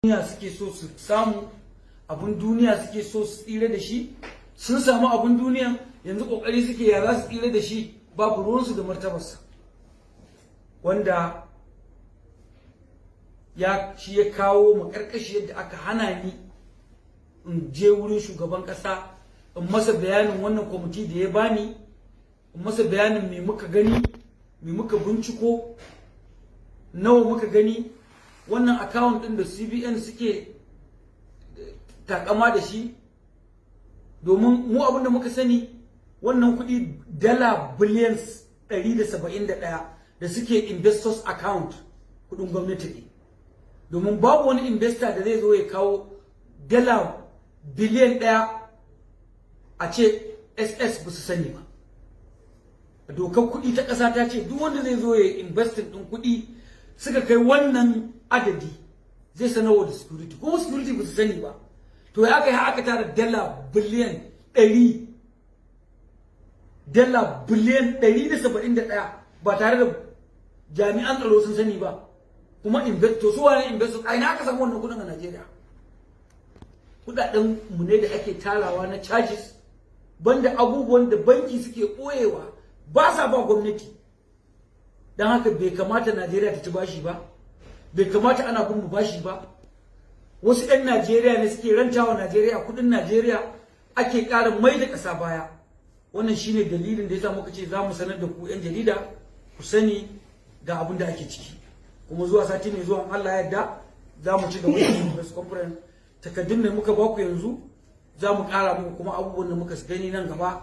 Duniya suke so su samu, abun duniya suke so su tsira da shi. Sun samu abun duniya, yanzu kokari suke ya za su tsira da shi, babu ruwansu da martabarsa. Wanda ya shi ya kawo makarkashi yadda aka hana ni in je wurin shugaban kasa in masa bayanin wannan kwamiti da ya bani, in masa bayanin me muka gani, me muka binciko, nawa muka gani. Wannan account din da CBN suke takama da shi, domin mu abinda muka sani, wannan kuɗi dala biliyan 171 da suke investors account, kuɗin gwamnati ne, domin babu wani investor da zai zo ya kawo dala biliyan 1 a ce SSS ba su sani ba. Dokar kuɗi ta ƙasa ta ce duk wanda zai zo ya investing ɗin kuɗi suka kai wannan adadi, zai sanarwa da security, kuma security ba su sani ba. To ya kai aka tara dala biliyan 100, dala biliyan 171, ba tare da jami'an tsaro sun sani ba? Kuma investor su wane investor? A ina aka samu wannan kuɗin a Najeriya? Kuɗaɗen mu ne da ake tarawa na charges, banda abubuwan da banki suke ɓoyewa ba sa ba gwamnati. Don haka bai kamata Najeriya ta ci bashi ba, bai kamata ana bin mu bashi ba. Wasu 'yan Najeriya ne suke rantawa Najeriya kudin Najeriya, ake ƙara mai da ƙasa baya. Wannan shine dalilin da yasa muka ce za mu sanar da ku 'yan jarida, ku sani ga abin da ake ciki. Kuma zuwa sati mai zuwa, Allah ya yarda, za mu ci gaba da press conference. Takaddun da muka baku yanzu, za mu ƙara muku kuma abubuwan da muka gani nan gaba.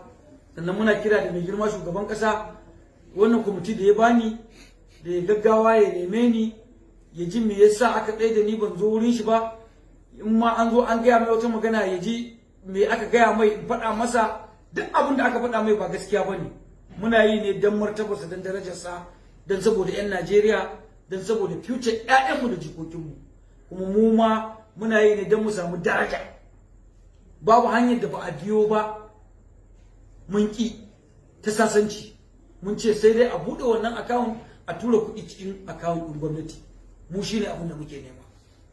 Sannan muna kira da mai girma shugaban ƙasa, wannan kwamiti da ya bani, da ya gaggawa ya neme ni, ya ji me yasa aka tsaye da ni ban zo wurin shi ba. In ma an zo an gaya mai wata magana, ya ji me aka gaya mai, in faɗa masa duk abin da aka faɗa mai ba gaskiya ba ne. Muna yi ne don martabarsa, don darajarsa, don saboda 'yan Najeriya, don saboda future 'ya'yanmu da jikokinmu. Kuma mu ma muna yi ne don mu samu daraja. Babu hanyar da ba a biyo ba, mun ƙi ta sasanci. Mun ce sai dai a buɗe wannan account, a tura kuɗi cikin account ɗin gwamnati. Mu shine abin da muke nema.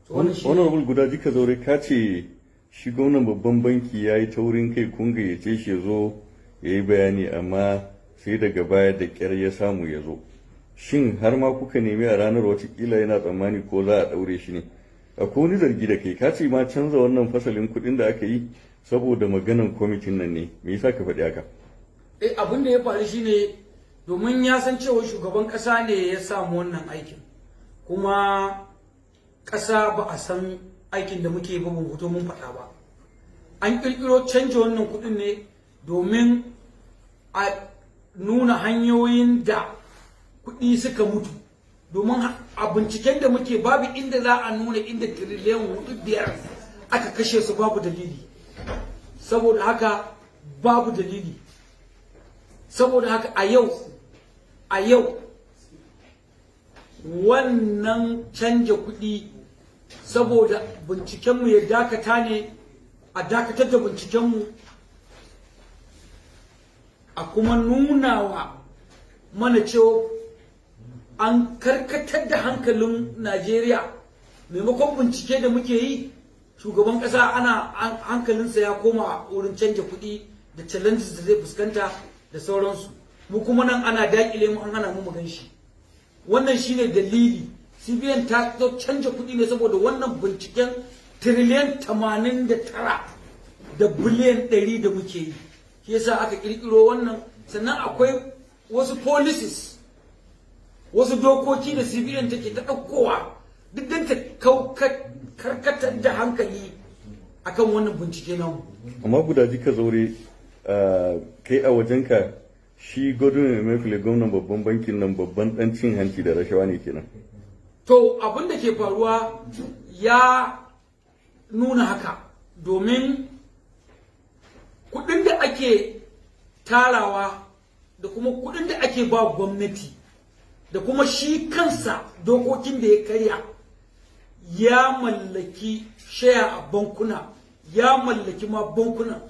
Honorable Gudaji Kazaure, ka ce shi gwamnan babban banki ya yi taurin kai. Kun gayyace shi ya zo ya yi bayani, amma sai daga baya da ƙyar ya samu ya zo. Shin har ma kuka nemi a ranar watakila yana tsammani ko za a ɗaure shi ne? Akwai wani zargi da kai, ka ce ma canza wannan fasalin kuɗin da aka yi saboda maganan kwamitin nan ne. Me yasa ka faɗi haka? Eh, abin da ya faru shine, domin ya san cewa shugaban ƙasa ne ya samu wannan aikin, kuma ƙasa ba a san aikin da muke ba, mun fito mun faɗa ba. An ƙirƙiro canja wannan kuɗin ne domin a nuna hanyoyin da kuɗi suka mutu, domin a binciken da muke, babu inda za a nuna inda tiriliyan 4, 5 aka kashe su babu dalili. Saboda haka babu dalili. Saboda haka a yau wannan canja kuɗi saboda bincikenmu ya dakata ne, a dakatar da bincikenmu, a kuma nuna wa mana cewa an karkatar da hankalin Najeriya. Maimakon bincike da muke yi, shugaban ƙasa ana hankalinsa ya koma wurin canja kuɗi da challenges da zai fuskanta da sauransu. Mu kuma nan ana dakile mu, an hana mu gan shi. Wannan shine dalili. CBN ta zo canja kuɗi ne saboda wannan binciken tiriliyan 89 da biliyan 100 da muke yi. Shi yasa aka kirkiro wannan. Sannan akwai wasu policies, wasu dokoki da CBN take ta ɗaukowa, duk don ta karkatar da hankali akan wannan bincike namu. Amma Gudaji Kazaure, kai a wajenka shi Godwin Emefiele, gwamnan babban bankin nan, babban dan cin hanci da rashawa ne kenan? To, abin da ke faruwa ya nuna haka, domin kuɗin da ake tarawa da kuma kuɗin da ake ba gwamnati, da kuma shi kansa dokokin da ya karya, ya mallaki share a bankuna, ya mallaki ma bankuna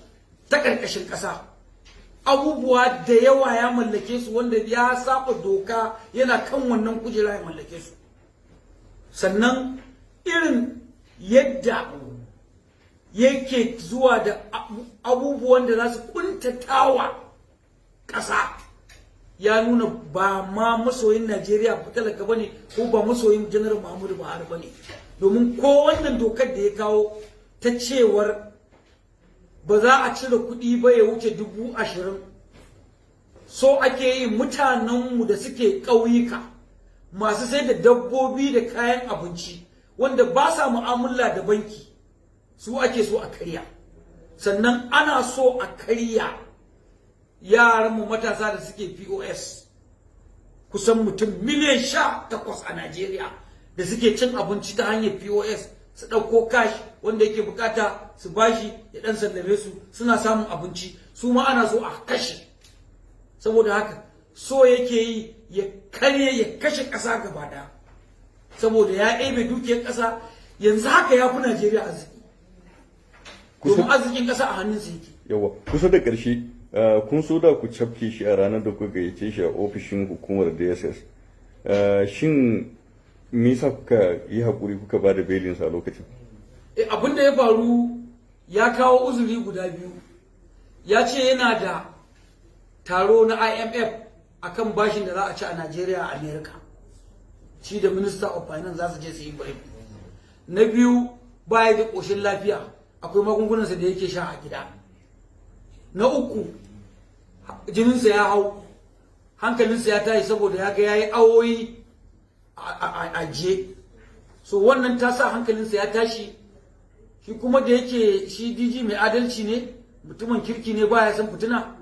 ta ƙarƙashin ƙasa, abubuwa da yawa ya mallake su wanda ya saba doka. Yana kan wannan kujera ya mallake su. Sannan irin Yadda yake zuwa da abubuwan da za su kuntatawa ƙasa ya nuna ba ma masoyin Najeriya talaka bane, ko ba masoyin Janar Muhammadu Buhari bane. Domin ko wannan dokar da ya kawo ta cewar ba za a cire kuɗi ba ya wuce 20,000, so ake yi mutanenmu da suke ƙauyuka, masu sai da dabbobi da kayan abinci, wanda ba sa mu'amala da banki, su ake so a karya. Sannan ana so a karya yaranmu matasa da suke POS, kusan mutum miliyan 18 a Najeriya da suke cin abinci ta hanyar POS, su ɗauko cash, wanda yake bukata su bashi ya ɗan sallame su, suna samun abinci, su ma ana so a kashe. Saboda haka so yake yi ya karye, ya kashe ƙasa gaba ɗaya, saboda ya ɗebe dukiyar ƙasa. Yanzu haka ya fi Najeriya arziki, domin arzikin ƙasa a hannunsa yake. Yawa, kusa da ƙarshe, kun so da ku cafke shi a ranar da kuka gayyace shi a ofishin hukumar DSS. Shin me yasa kuka yi hakuri kuka ba da belinsa a lokacin? Abin da ya faru, ya kawo uzuri guda biyu. Ya ce yana da taro na IMF akan bashin da za a ci a Najeriya a America, shi da Minister of Finance za su je su yi brief. Na biyu, baya da ƙoshin lafiya, akwai magungunansa da yake sha a gida. Na uku, jininsa ya hau, hankalinsa ya tashi, saboda ya ga ya yi awoyi a ajiye. So wannan ta sa hankalinsa ya tashi. Shi kuma da yake shi DG mai adalci ne, mutumin kirki ne, baya son fitina,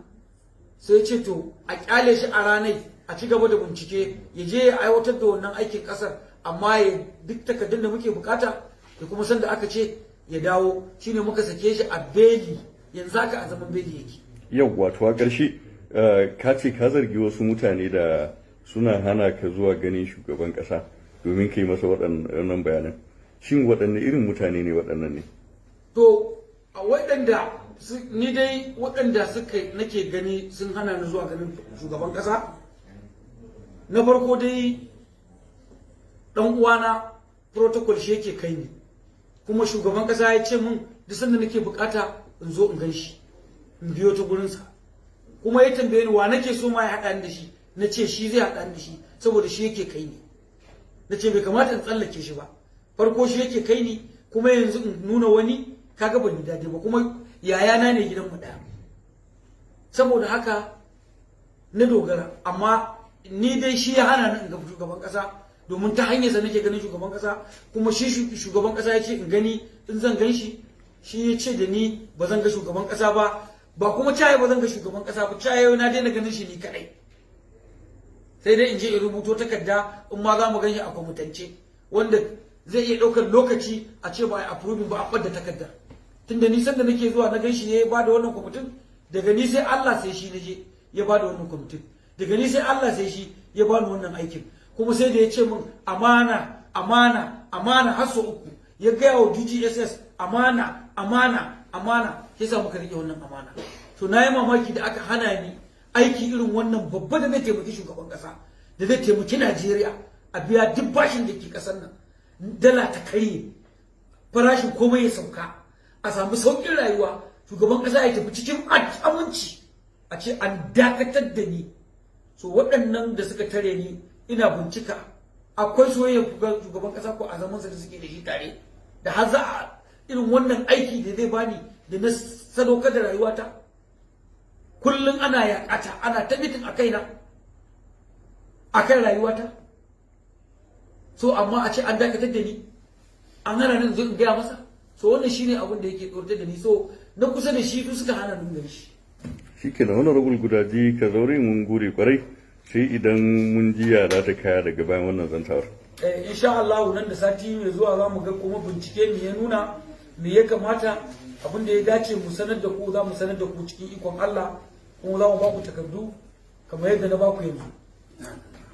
sai ce to a kyale shi a ranai, a ci gaba da bincike, ya je ya aiwatar da wannan aikin kasar, amma ya duk takardun da muke bukata da kuma sanda aka ce ya dawo. Shine muka sake shi a beli, yanzu haka a zaman beli yake. Yau wato a ƙarshe, ka ce ka zargi wasu mutane da suna hana ka zuwa ganin shugaban ƙasa domin kai masa waɗannan bayanan. Shin waɗanne irin mutane ne waɗannan ne? To, a waɗanda ni dai waɗanda suka nake gani sun hana ni zuwa ganin shugaban ƙasa, na farko dai ɗan uwana protocol, shi yake kai ni. Kuma shugaban ƙasa ya ce min duk sanda nake bukata in zo in gan shi, in biyo ta gurinsa. Kuma ya tambaye ni wa nake so ma ya haɗa ni da shi. Na ce shi zai haɗa ni da shi, saboda shi yake kai ni. Na ce bai kamata in tsallake shi ba. Farko shi yake kai ni, kuma yanzu in nuna wani, kaga ban yi daidai ba, kuma yayana ne, gidanmu ɗaya. Saboda haka na dogara. Amma ni dai shi ya hana ni in ga shugaban kasa, domin ta hanyarsa nake ganin shugaban kasa. Kuma shi shugaban kasa ya ce in gani, in zan gan shi. Shi ya ce da ni ba zan ga shugaban kasa ba. Ba kuma caye ba zan ga shugaban kasa ba, caye na daina ganin shi ni kadai, sai dai in je in rubuto takarda in ma za mu gan shi a kwamitance, wanda zai iya ɗaukar lokaci, a ce ba a approving ba, a ɓadda takardar. Tunda ni sanda nake zuwa na gan shi ya ba da wannan kwamitin, daga ni sai Allah sai shi naje ya ba da wannan kwamitin, daga ni sai Allah sai shi ya ba ni wannan aikin. Kuma sai da ya ce min amana, amana, amana har sau uku. Ya gaya wa DGSS amana, amana, amana. Sai sa muka rike wannan amana. To, na yi mamaki da aka hana ni aiki irin wannan babba da zai taimaki shugaban kasa, da zai taimaki Najeriya a biya duk bashin da ke kasar nan, dala ta karye, farashin komai ya sauka, a samu sauƙin rayuwa, shugaban kasa ya tafi cikin aminci, a ce an dakatar da ni. So waɗannan da suka tare ni, ina bincika akwai soyayyar shugaban kasa ko a zamansa da suke da shi tare, da har za a irin wannan aiki da zai bani, da na sadaukar da rayuwata. Kullum ana yaƙata, ana ta meeting a kaina, a kan rayuwata. So amma a ce an dakatar da ni, an hana ni in gaya masa. So wannan shine abin da yake tsoratar da ni. So na kusa da shi su suka hana ni gani shi. Shikenan, Honorable Gudaji Kazaure, mun gode kwarai. Sai idan mun ji ya za ta kaya daga bayan wannan zantawar. Eh, insha Allah, nan da sati mai zuwa za mu ga kuma bincike me ya nuna, me ya kamata, abin da ya dace mu sanar da ku, za mu sanar da ku cikin ikon Allah. Kuma za mu ba ku takardu kamar yadda na ba ku yanzu.